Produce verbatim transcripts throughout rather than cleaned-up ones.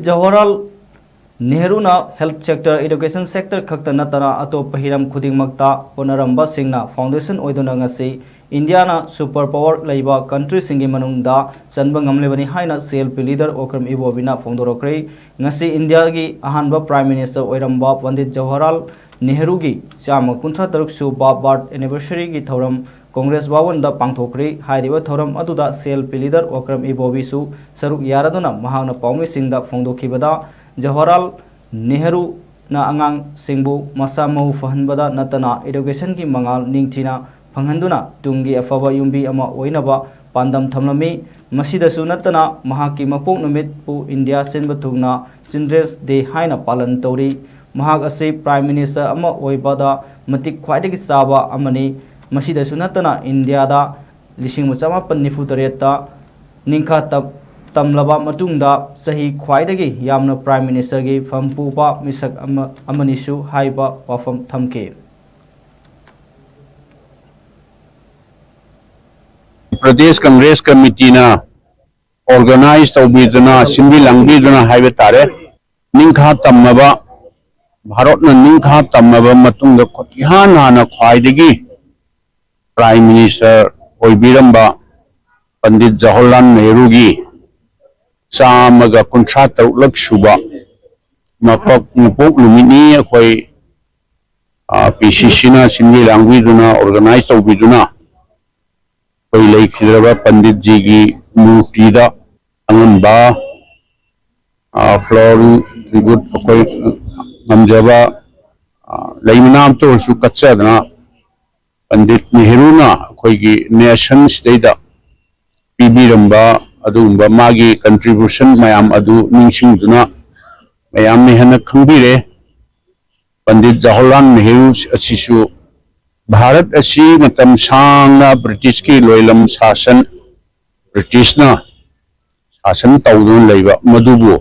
Jawaharlal ꯅꯦꯍꯔꯨꯅ health sector, education sector ꯈꯛꯇ ꯅꯠꯇꯅ ꯑꯇꯣꯞꯄ ꯍꯤꯔꯝ ꯈꯨꯗꯤꯡꯃꯛꯇ ꯍꯣꯠꯅꯔꯝꯕꯁꯤꯡꯅ foundation ꯑꯣꯏꯗꯨꯅ ꯉꯁꯤ ꯏꯟꯗꯤꯌꯥꯅ super power ꯂꯩꯕ countryꯁꯤꯡꯒꯤ ꯃꯅꯨꯡꯗ ꯆꯟꯕ ꯉꯝꯂꯤꯕꯅꯤ ꯍꯥꯏꯅ C L P leader Okram ꯏꯕꯣꯕꯤꯅ ꯐꯣꯡꯗꯣꯔꯛꯈ꯭ꯔꯦ꯫ ꯉꯁꯤ ꯏꯟꯗꯤꯌꯥꯒꯤ ꯑꯍꯥꯟꯕ Prime Minister ꯑꯣꯏꯔꯝꯕ ꯄꯟꯗꯤꯠ ꯖꯋꯥꯍꯔꯂꯥꯜ ꯅꯦꯍꯔꯨꯒꯤ ꯆꯥꯝꯃ ꯀꯨꯟꯊ꯭ꯔꯥ ꯇꯔꯨꯛ ꯁꯨꯕ birth anniversaryꯒꯤ ꯊꯧꯔꯝ ꯀꯣꯡꯒ꯭ꯔꯦꯁ ꯚꯋꯟꯗ ꯄꯥꯡꯊꯣꯛꯈ꯭ꯔꯦ꯫ ꯍꯥꯏꯔꯤꯕ ꯊꯧꯔꯝ ꯑꯗꯨꯗ C L P leader Okram ꯏꯕꯣꯕꯤꯁꯨ ꯁꯔꯨꯛ ꯌꯥꯔꯗꯨꯅ ꯃꯍꯥꯛꯅ ꯄꯥꯎꯃꯤꯁꯤꯡꯗ ꯐꯣꯡꯗꯣꯛꯈꯤꯕꯗ, ꯖꯋꯥꯍꯔꯂꯥꯜ ꯅꯦꯍꯔꯨꯅ ꯑꯉꯥꯡꯁꯤꯡꯕꯨ ꯃꯁꯥ ꯃꯎ ꯐꯍꯟꯕꯗ ꯅꯠꯇꯅ educationꯒꯤ ꯃꯉꯥꯜ ꯅꯤꯡꯊꯤꯅ ꯐꯪꯍꯟꯗꯨꯅ ꯇꯨꯡꯒꯤ ꯑꯐꯕ ꯌꯨꯝꯕꯤ ꯑꯃ ꯑꯣꯏꯅꯕ ꯄꯥꯟꯗꯝ ꯊꯝꯂꯝꯃꯤ꯫ ꯃꯁꯤꯗꯁꯨ ꯅꯠꯇꯅ ꯃꯍꯥꯛꯀꯤ ꯃꯄꯣꯛ ꯅꯨꯃꯤꯠꯄꯨ ꯏꯟꯗꯤꯌꯥ ꯁꯤꯟꯕ ꯊꯨꯡꯅ Children's Day ꯍꯥꯏꯅ ꯄꯥꯂꯟ ꯇꯧꯔꯤ꯫ ꯃꯍꯥꯛ ꯑꯁꯤ Prime Minister ꯑꯃ ꯑꯣꯏꯕꯗ ꯃꯇꯤꯛ ꯈ꯭ꯋꯥꯏꯗꯒꯤ ꯆꯥꯕ ꯑꯃꯅꯤ꯫ ꯃꯁꯤꯗꯁꯨ ꯅꯠꯇꯅ ꯏꯟꯗꯤꯌꯥꯗ ꯂꯤꯁꯤꯡ ꯑꯃ ꯆꯃꯥꯄꯟ ꯅꯤꯐꯨ ꯇꯔꯦꯠꯇ ꯅꯤꯡꯈꯥ ꯇꯝ-, ꯇꯝꯂꯕ ꯃꯇꯨꯡꯗ ꯆꯍꯤ ꯈ꯭ꯋꯥꯏꯗꯒꯤ ꯌꯥꯝꯅ Prime Ministerꯒꯤ ꯐꯝ ꯄꯨꯕ ꯃꯤꯁꯛ ꯑꯃ, ꯑꯃꯅꯤꯁꯨ ꯍꯥꯏꯕ ꯋꯥꯐꯝ ꯊꯝꯈꯤ꯫ ꯄ꯭ꯔꯗꯦꯁ ꯀꯪꯒ꯭ꯔꯦꯁ ꯀꯃꯤꯇꯤꯅ organize ꯇꯧꯕꯤꯗꯨꯅ, ꯁꯤꯟꯕꯤ ꯂꯥꯡꯕꯤꯗꯨꯅ ꯍꯥꯏꯕ ꯇꯥꯔꯦ, ꯅꯤꯡꯈꯥ ꯇꯝꯃꯕ, ꯚꯥꯔꯠꯅ ꯅꯤꯡꯈꯥ ꯇꯝꯃꯕ ꯃꯇꯨꯡꯗ ꯏꯍꯥꯟ ꯍꯥꯟꯅ ꯈ꯭ꯋꯥꯏꯗꯒꯤ Prime Minister ꯑꯣꯏꯕꯤꯔꯝꯕ ꯄꯟꯗꯤꯠ ꯖꯋꯥꯍꯔꯂꯥꯜ ꯅꯦꯍꯔꯨꯒꯤ ꯆꯥꯝꯃꯒ ꯀꯨꯟꯊ꯭ꯔꯥ ꯇꯔꯨꯛꯂꯛ ꯁꯨꯕ ꯃꯄꯣꯛ, ꯃꯄꯣꯛ ꯅꯨꯃꯤꯠꯅꯤ꯫ ꯑꯩꯈꯣꯏ, ꯑ, P C Cꯅ ꯁꯤꯟꯕꯤ ꯂꯥꯡꯕꯤꯗꯨꯅ, organize ꯇꯧꯕꯤꯗꯨꯅ, ꯑꯩꯈꯣꯏ ꯂꯩꯈꯤꯗ꯭ꯔꯕ ꯄꯟꯗꯤꯠꯖꯤꯒꯤ ꯃꯨꯔꯇꯤꯗ ꯑꯉꯝꯕ, ꯑ, flower tribute ꯑꯩꯈꯣꯏ ꯉꯝꯖꯕ, ꯑ, ꯂꯩ ꯃꯅꯥ ꯑꯃꯇ ꯑꯣꯏꯔꯁꯨ ꯀꯠꯆꯗꯅ ꯄꯟꯗꯤꯠ ꯅꯦꯍꯔꯨꯅ ꯑꯩꯈꯣꯏꯒꯤ nationꯁꯤꯗꯩꯗ ꯄꯤꯕꯤꯔꯝꯕ ꯑꯗꯨꯒꯨꯝꯕ ꯃꯥꯒꯤ contribution ꯃꯌꯥꯝ ꯑꯗꯨ ꯅꯤꯡꯁꯤꯡꯗꯨꯅ ꯃꯌꯥꯝꯅ ꯍꯦꯟꯅ ꯈꯪꯕꯤꯔꯦ꯫ ꯄꯟꯗꯤꯠ ꯖꯋꯥꯍꯔꯂꯥꯜ ꯅꯦꯍꯔꯨ ꯑꯁꯤꯁꯨ ꯚꯥꯔꯠ ꯑꯁꯤ ꯃꯇꯝ ꯁꯥꯡꯅ ꯕ꯭ꯔꯤꯇꯤꯁꯀꯤ ꯂꯣꯏꯂꯝ ꯁꯥꯁꯟ, ꯕ꯭ꯔꯤꯇꯤꯁꯅ ꯁꯥꯁꯟ ꯇꯧꯗꯨꯅ ꯂꯩꯕ, ꯃꯗꯨꯕꯨ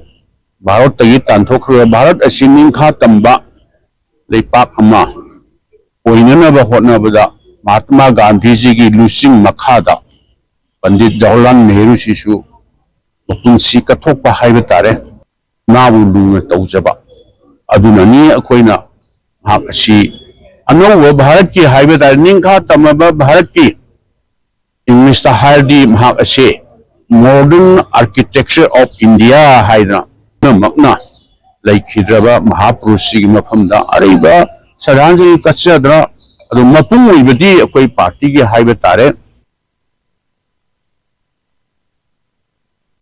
ꯚꯥꯔꯠꯇꯒꯤ ꯇꯥꯟꯊꯣꯛꯈ꯭ꯔꯒ ꯚꯥꯔꯠ ꯑꯁꯤ ꯅꯤꯡꯈꯥ ꯇꯝꯕ ꯂꯩꯄꯥꯛ ꯑꯃ ꯑꯣꯏꯅꯅꯕ ꯍꯣꯠꯅꯕꯗ ꯃꯍꯥꯇꯃꯥ ꯒꯥꯟꯙꯤꯖꯤꯒꯤ ꯂꯨꯆꯤꯡ ꯃꯈꯥꯗ ꯄꯟꯗꯤꯠ ꯖꯋꯥꯍꯔꯂꯥꯜ ꯅꯦꯍꯔꯨꯁꯤꯁꯨ ꯃꯄꯨꯟꯁꯤ ꯀꯠꯊꯣꯛꯄ ꯍꯥꯏꯕ ꯇꯥꯔꯦ꯫ ꯅꯥꯕꯨ ꯂꯨꯅ ꯇꯧꯖꯕ ꯑꯗꯨꯅꯅꯤ꯫ ꯑꯩꯈꯣꯏꯅ ꯃꯍꯥꯛ ꯑꯁꯤ ꯑꯅꯧꯕ ꯚꯥꯔꯠꯀꯤ ꯍꯥꯏꯕ ꯇꯥꯔꯦ, ꯅꯤꯡꯈꯥ ꯇꯝꯂꯕ ꯚꯥꯔꯠꯀꯤ, ꯏꯪꯂꯤꯁꯇ ꯍꯥꯏꯔꯗꯤ ꯃꯍꯥꯛ ꯑꯁꯤ modern architecture of India ꯍꯥꯏꯗꯅ ꯄꯨꯝꯅꯃꯛꯅ ꯂꯩꯈꯤꯗ꯭ꯔꯕ ꯃꯍꯥꯄꯨꯔꯨꯁꯁꯤꯒꯤ ꯃꯐꯝꯗ ꯑꯔꯩꯕ ꯁꯗꯥꯟꯁꯤꯡ ꯀꯠꯆꯗꯅ ꯑꯗꯨ ꯃꯄꯨꯡ ꯑꯣꯏꯕꯗꯤ ꯑꯩꯈꯣꯏ ꯄꯥꯔꯇꯤꯒꯤ ꯍꯥꯏꯕ ꯇꯥꯔꯦ꯫